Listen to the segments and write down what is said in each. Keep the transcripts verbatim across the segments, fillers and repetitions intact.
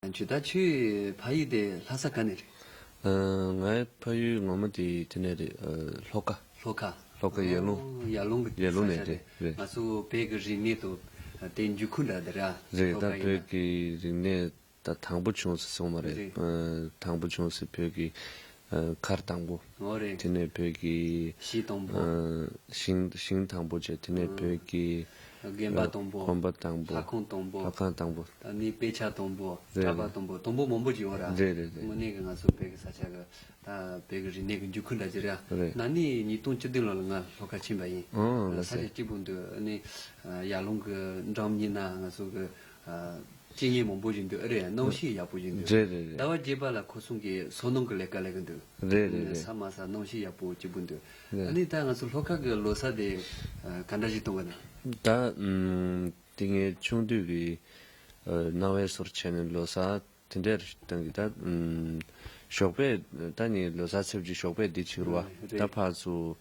ཁྱོད་ད་ཁྱོད་ཕ་ཡུལ་དེ་ལྷ་ས་ག་ནས་རེད། ཨ། ངའི་ཕ་ཡུལ་ངོ་མ་དེ་དེ་ནས་རེད། ཨ། ལྷོ་ཁ། ལྷོ་ཁ། ལྷོ་ཁ་ཡར་ཀླུང་། ཨོ། ཡར་ཀླུང་གི། ཡར་ཀླུང་ནས། ས་ཆ་རེད། རེད། རེད། ང་ཚོ་བོད་ཀྱི་རིག་གནས་དང་དེ་འགྱུར་ཁུག་འདྲ་འདི་ར། རེད། ལྷོ་ད་ཁ་ཡིན་བོད་ན། ཀྱི་རིག་གནས་ད་དང་པོ་བྱུང་སེ་སོང་མ་རེད། རེད། ཨ། དང་པོ་བྱུང་སེ་བོད་ཀྱི། ཨ། མཁར་དང་པོ། ཨོ་རེད། དེ་ནས་བོད་ཀྱི། གཞིས་དང་པོ། ཨ། ཞིང་ཞིང་དང་པོ་བྱས། དེ་ནས། ཨ། བོད་ཀྱི། དགོན་པ། ཨ། དང་པོ། དགོན་པ་དང་པོ། ལྷ་ཁང་དང་པོ། ལྷ་ཁང་དང་པོ། ད་ནི་དཔེ་ཆ་དང་པོ། རེད། གྲྭ་པ། རེད། དང་པོ། དང་པོ་མང་པོ་ཅིག་ཡོད་ར། རེད། རེད། རེད། དངོས་གནས་ཀྱི་ང་ཚོ་བོད་ཀྱི་ས་ཆ་གི་ད་བོད་ཀྱི་རིག་གནས་ཀྱི་འགྱུར་ཁུག་འདྲ་ཅིག་རེད། རེད། ན་ནིང་ཉིས་སྟོང་བཅུ་བདུན་ལོ་ལ་ང་ལྷོ་ཁ་ཕྱིན་པ་ཡིན། ཨོ། ལགས་ས་ཆ། སེ། གཅིག་པུ་འདུག་ཨ་ནི། ཨ། ཡར་ཀླུང་གི་འགྲམ་གཉིས་ན་ང་ཚོ་གི། ཨ། སྐྱེ་དངོས་མང་པོ་ཞིག་འདུག་ཨ། རེད། གནམ་གཤིས་ཡག་པོ་ཞིག་འདུག་རེད། རེད། རེད། ཟླ་བ་བརྒྱད་པ་ལ་ཁོ་ཚོ་གི་སོ་ནམ་གི་ལས་ཀ་ལས་ཀྱི་འདུག་རེད། རེད། རེད། ས་དམའ་ས། གནམ་གཤིས་ཡག་པོ་སྐྱིད་པོ་འདུག་རེད། ཨ་ནི་ད་ང་ཚོ་ལྷོ་ཁ་གི་ལོ་གསར་དེ། ཨ། ག་འདྲ་ཞིག་གཏོང་གི་ན། ད། ཨམ། དེ་ངའི་ཆུང་དུས་ཀྱི། ཨ། སྣང་བའི་ཟུར་བྱས་ནས་ལོ་གསར་དེ་འདྲ་གཏོང་གི། ད། ཨམ། ཞོགས་པ། ད་ནི་ལོ་གསར་ཚེས་པ་གཅིག་ཞོགས་པ་འདི་བྱེད་ཀྱི་རེད་པ། རེད། ད་ཕར་ཚུར།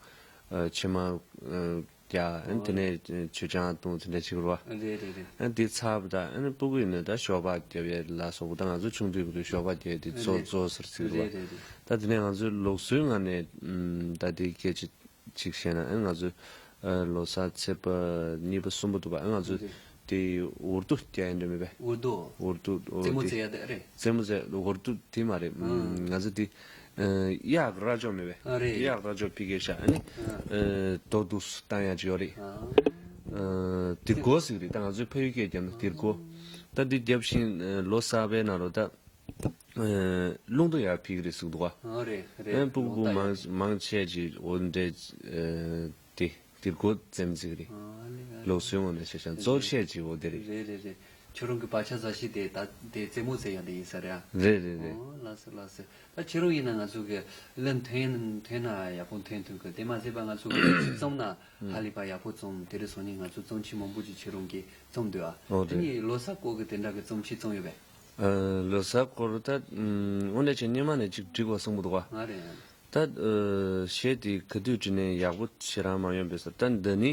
ཨ། ཕྱེ་མར། ཨ། རྒྱག་ཨ། དེ་ནས་མཆོད་ཆང་བཏུང་། དེ་འདྲ་བྱེད་ཀྱི་རེད་པ། རེད། རེད། རེད། ཨ། འདི་ཚར་བ་དང་། ཨ་ནི་སྤུ་གུ་ཡིན་ན་ད་ཞོགས་པ་རྒྱབ་ཡས་ལ་སོགས་པ། ད་ང་ཚོ་ཆུང་དུས་ཀྱི་དུས་ཞོགས་པ་རྒྱབ་ཡས་དེ་གཙོ་རེད། གཙོ་ཟུར་ཟེར་གྱི་རེད་པ། རེད། རེད། རེད། ད་དེ་ནས་ང་ཚོའི་ལུགས་སྲོལ་ངང་ནས། ཨམ། ད་དེ་སྐད་ཆ་གཅིག་བཤད་ན། ཨ། ང་ཚོ། ཨ། ལོ་གསར་ཚེས་པ་གཉིས་པ་གསུམ་པ་འདུག་པ། ཨ། ང་ཚོ། རེད། དེ་འུར་རྡོ་རྒྱག་ཡས་འདྲ་མེད་པས། འུར་རྡོ། འུར་རྡོ། ཨོ། རྩེད་མོ་རྩེ་ཡ་དེ་རེད། རྩེད་མོ་རྩེ། འུར་རྡོ་དེ་མ་རེད། ཨ། ང་ཚོ་དེ། ཨ། གཡག་རྭ་ཅོ་མེད་པས། ཨ། རེད། གཡག་རྭ་ཅོ་ཕ་གིར་བཞག་ཨ་ནི། ཨ། ཨ། རྡོ་འདུག་སེ་བཏང་ཡ་ཅིག་ཡོད་རེད། ཨ། ཨ། དིར་སྒོ་ཟེར་གྱི་རེད། ད་ང་ཚོའི་ཕ་ཡུལ་སྐད་བརྒྱབ་ན་དིར་སྒོ། ད་འདི་བརྒྱབ་བཞིན། ཨ། ལོ་གསར་པའི་ནང་ལོ་ད། ཨ། རླུང་རྟ་ཡར་ཕ་གི་རེད་ཟེར་གྱི་འདུག་ག་ཨ། རེད། རེད། ཨ། སྤུ་གུ་རླུང་རྟ་མང་མང་ཆེ་ཅིག་འོ་འདྲ། ཨ། དེ་དིར་སྒོ་རྩེད་མོ་རྩེ་གི་རེད། ཨ། ལེ། ཨ། ལེ། ལུགས་སྲོལ་ངོ་ནས་བཤད་ཙང་། རེད། གཙོ་ཆེ་ཅིག་འོ་དེ་རེད། རེད། རེད། རེད། ཁྱོད་རང་གི་བག་ཆགས་ཟ་ཞིག་དེ་ད་དེ་རྩེད་མོ་རྩེ་ཡ་དེ་ཡིན་ས་རེད་ཨ། རེད། རེད། རེད། ཨོ། ལགས་སོ། ལགས་སོ། ད་ཁྱེད་རང་ཡིན་ན་ང་ཚོ་གི་ལན་ཐོན་ཐོན་ན་ཡག་པོ་ཐོན་ཐུབ་གི། དེ་མ་ཟད་པ་ང་ཚོ་གི་རྩོམ་ན་ཧ་ལས་པ་ཡག་པོ་རྩོམ། དེ་རིང་སང་ཉིན་ང་ཚོ་རྩོམ་ཆུང་མང་པོ་ཅིག་ཁྱེད་རང་གིས་རྩོམ་འདུག་ཨ། ཨོ། དེ་རེད། ནི་ལོ་གསར་སྐོར་གི་དེ་འདྲ་གི་རྩོམ་ཆུང་རྩོམ་ཡོད་པས། ཨ། ལོ་གསར་སྐོར་ད། ཨམ། དངོས་གནས་བྱས་སྔོན་མ་ནས་ཅིག་བྲིས་དགོས་བསམ་གི་འདུག་ག་ཨ། རེད། ད། ཨ། གཞས་དེ་ག་དུས་བྲིས་ནའི་ཡག་པོ་ཞེ་དྲག་མ་ཡོང་པས་ཟེར། ད་འདི་ནི།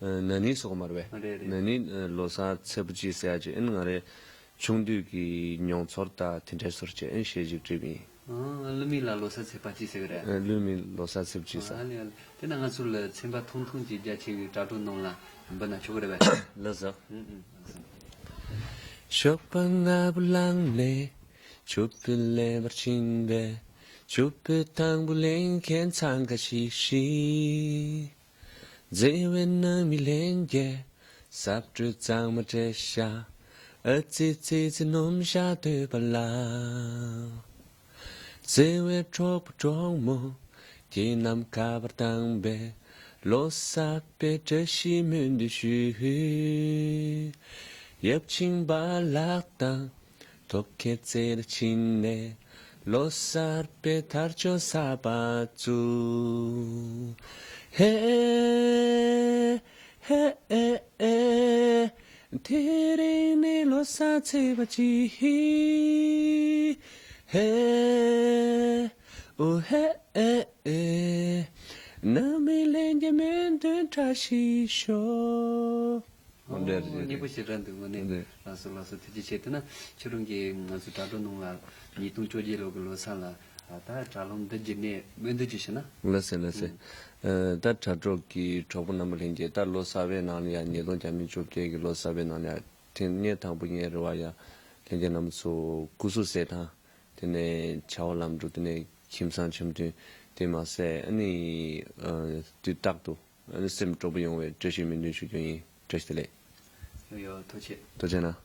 ཨ། ན་ནིང་ཟེར་གྱི་མ་རེད་པས། རེད། རེད། ན་ནིང་། ཨ། ལོ་གསར་ཚེས་པ་གཅིག་ཟེར་ཡ་ཅིག་ཨ་ནི་ང་རའི་ཆུང་དུས་ཀྱི་མྱོང་ཚོར་དང་དེ་འདྲ་ཚོར་བྱས་ཨ་ནི་གཞས་ཅིག་བྲིས་པ་ཡིན། ཨ། བསླུ་མེད་ལ་ལོ་གསར་ཚེས་པ་གཅིག་ཟེར་གི་རེད། ཨ། བསླུ་མེད་ལོ་གསར་ཚེས་པ་གཅིག་ཟེར། ཨ་ལེ། ཨ་ལེ། དེ་ན་ང་ཚོ་ལ་ཚན་པ་ཐུང་ཐུང་ཅིག་རྒྱ་ཆེ་བའི་དྲ་གྲོགས་རྣམས་ལ་འབུལ་ན་ཆོག་གི་རེད་པས། ལགས་སོ། ཨུ། ཨུ། ལགས་སོ། ཞོགས་པ་སྔ་པོ་ལངས་ནས་ཕྱུག་པོ་ལེན་པར་ཕྱིན་པས། ཕྱུག་པོ་དང་པོ་ལེན་མཁན་འཚང་ཁ་ཤིག་ཤིག་བརྩེ་བའི་ནང་མི་ལྷན་རྒྱས་ཟབ་སྤྲོས་གཙང་མ་སྤྲད་ཤག་ཨ་ཙི་ཙི་ཙི་སྣུམ་ཞག་དོད་པ་ལ། བརྩེ་བའི་གྲོགས་པོ་གྲོགས་མོ་ཁྱེད་རྣམས་ཁ་པར་བཏང་པས། ལོ་གསར་པའི་བཀྲ་ཤིས་སྨོན་འདུན་ཞུ། ཡབ་ཆེན་པ་ལགས་དང་ཐོག་ཁའི་རྩེ་ལ་ཕྱིན་ནས། ལོ་གསར་པའི་དར་ལྕོག་གསར་པ་བཙུགས། ཧེ། ཧེ། ཨེ། ཨེ། དེ་རིང་ནི་ལོ་གསར་ཚེས་པ་གཅིག་ཧེ། ཨོ། ཧེ། ཨེ། ཨེ། ནང་མི་ལྷན་རྒྱས་སྨོན་འདུན་བཀྲ་ཤིས་ཤོག་ཨོ། འདྲ་རེད། སྙན་པོ་ཞེ་དྲག་འདུག་དངོས་གནས། འདི། ལགས་སོ། ལགས་སོ། ཐུགས་རྗེ་ཆེ། དེ་ན་ཁྱེད་རང་གིས་ང་ཚོ་དྲ་གྲོགས་རྣམས་ལ་ཉིས་སྟོང་བཅོ་བརྒྱད་ལོ་གི་ལོ་གསར་ལ། ཨ། ད་དྲ་ལམ་འདི་བརྒྱུད་ནས་སྨོན་འདུན་ཅིག་ཞུ་ན། ལགས་སེ། ལགས་སེ། ཨུ། ཨ། ད་དྲ་གྲོགས་ཀྱི་གྲོགས་པོ་རྣམ་པ་ལྷན་རྒྱས། ད་ལོ་གསར་པའི་ནང་ལ་ཡང་ཉིས་སྟོང་བརྒྱ་མེད་བཅོ་བརྒྱད་ཀྱི་ལོ་གསར་པའི་ནང་ལ་ཡང་ཐེངས་སྔོན་དང་པོ་ངའི་རེ་བ་ཡང་ལྷན་རྒྱས་རྣམ་ཚོ་སྐུ་གཟུགས་གསལ་ཐང་། དེ་ནས་བྱ་བ་ལམ་འགྲོ། དེ་ནས་ཁྱིམ་ཚང་འཆམ་མཐུན། དེ་མ་ཟད་ཨ་ནི། ཨ། དུས་རྟག་ཏུ་ཨ་ནི་སེམས་སྤྲོ་པོ་ཡོང་བའི་བཀྲ་ཤིས་སྨོན་འདུན་ཞུ་རྒྱུ་ཡིན། བཀྲ་ཤིས་བདེ་ལེགས། ཡོ་ཡོ། ཐུགས་རྗེ་ཆེ། ཐུགས་རྗེ་གནང་།